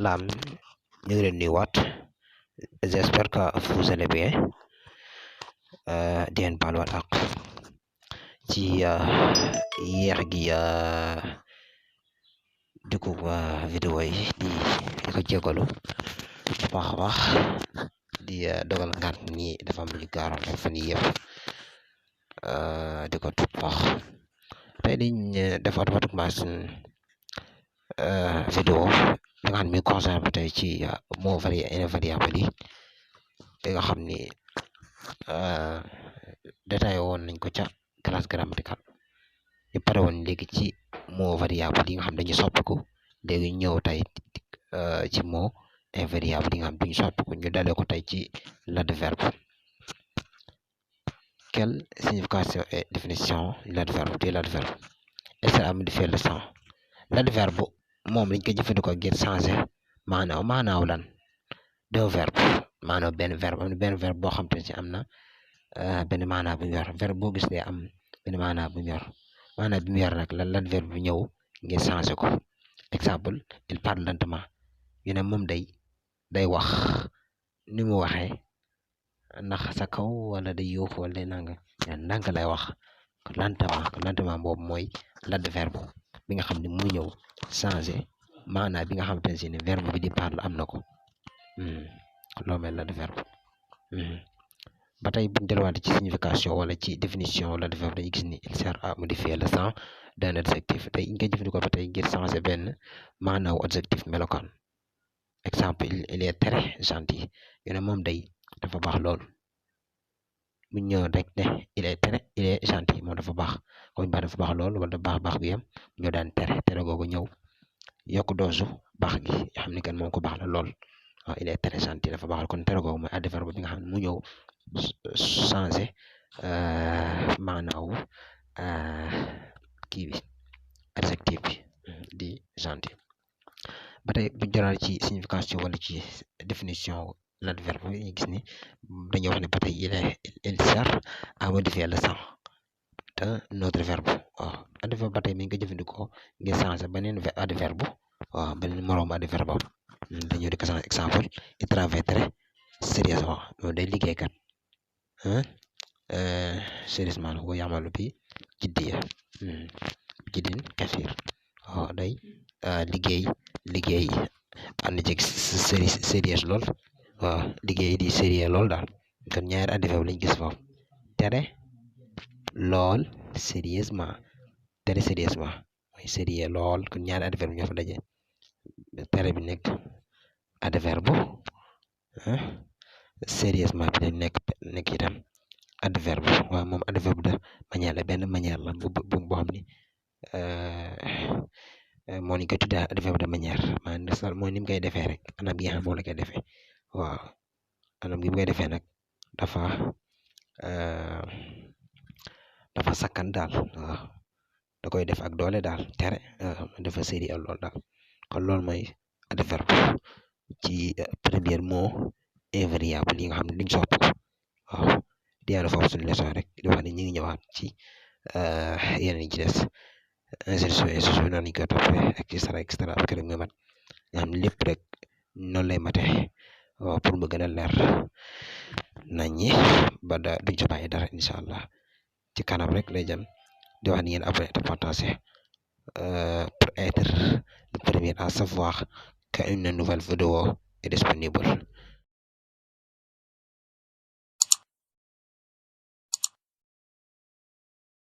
Salam, ñu ngi leen nuyuwaat. J'espère que vous allez bien. di leen baaluwaat ak ci yéex gi dugg vidéo yi di ko jégalu bu baax a baax di dogal ngant ñi dafa am lu gaaroon rek fan yii yëpp di ko tudd baax tey dañ def automatiquement suñ vidéo da nga xam mi concerne ba tey ci mot invariable yi nga xam ni détaillé woon nañ ko ca classe grammaticale ñu pare woon léegi ci mot variable yi nga xam dañu soppiku léegi ñëw tey ci mot invariable yi nga xam duñu soppiku ñu dalee ko tey ci l'adverbe. Quelle signification et définition de l'adverbe et ça modifie le sens. L'adverbe moom lañ ko jëfandikoo ngir changer maanaaw lan d'un verbe maanaam benn verbe am na benn verbe boo xam te ne ci am na benn maanaa bu mu yor verbe boo gis ne am benn maanaa bu mu yor maanaa bi mu yor nag l'adverbe bi ñëw ngir changer ko. Exemple, il parle lentement ñu ne moom day wax ni mu waxee ndax sa kaw wala day yuuxu wala day nanga ndànk lay wax lentement boobu mooy l'adverbe bi nga xam ne mu ñëw changer maanaa bi nga xam te ne si ne verbe bi di parle am na ko loolu mooy l'adverbe. ba tey buñ delluwaate ci signification wala ci définition l'adverbe dañuy gis ni il sert à modifier le sens d'un adjectif tey ñu koy jëfandikoo ba tey ngir changer benn maanaaw adjectif melokaan. Exemple, il est très gentil ñu ne moom dafa baax lool bu ñëw rek ne il est gentil moom dafa baax comme ba dafa baax lool wala baax gu yem ñoo daan tere googu ñëw yokk doosu baax gi nga xam ne kan moom ko baax la lool waaw il est très gentil dafa baax kon tere googu mooy adverbe bi nga xam ne mu ñëw changer maanaaw kii bi adjectif bi di gentil. ba tey bu jëlaat ci signification wala ci définition l'adverbe bi ñu gis ni dañoo wax ne ba tey il sert à modifier le sens d'un autre verbe waaw adverbe ba tey mi ngi ko jëfandikoo ngir changer beneen adverbe waaw beneen moroom adverbe am dañoo di ko changer. Exemple, il travaille très sérieusement moom day liggéeykat sérieusement wa ya'malu bi jiddiya jiddin kasiir waaw day liggéey ànd ci sérieux lool waaw liggéey di sérieux lool daal kon ñaari adverbe lañ gis foofu tere lool sérieusement mooy sérieux lool kon ñaari adverbe ñoo fa daje tere bi nekk adverbe sérieusement bi dañ nekk itam adverbe waaw moom adverbe de manière la benn manière la bu boo xam ni moo ñu koy tuddee adverbe de manière maanaam mooy ni mu koy defee rek anam gi nga xam moo la koy defee waaw anam gi mu koy defee nag dafa sakkan daal waaw da koy def ak doole daal tere dafa sérieux lool daal kon loolu mooy adverbe ci premier mot invariable yi nga xam ne duñ sopp ko waaw di yàlla foofu suñu leçon rek di wax ne ñu ngi ñëwaat ci yeneen yi ci des insertion noonu ñu koy toppee extra ak rek muy mat nga xam ne lépp rek noonu lay mate waaw pour mu gën a leer nañ ñi ba duñ ca bàyyi dara incha allah ci kanam rek lay jëm di wax ni ngeen abonné te partager pour être le premier à savoir qu'une nouvelle vidéo est disponible.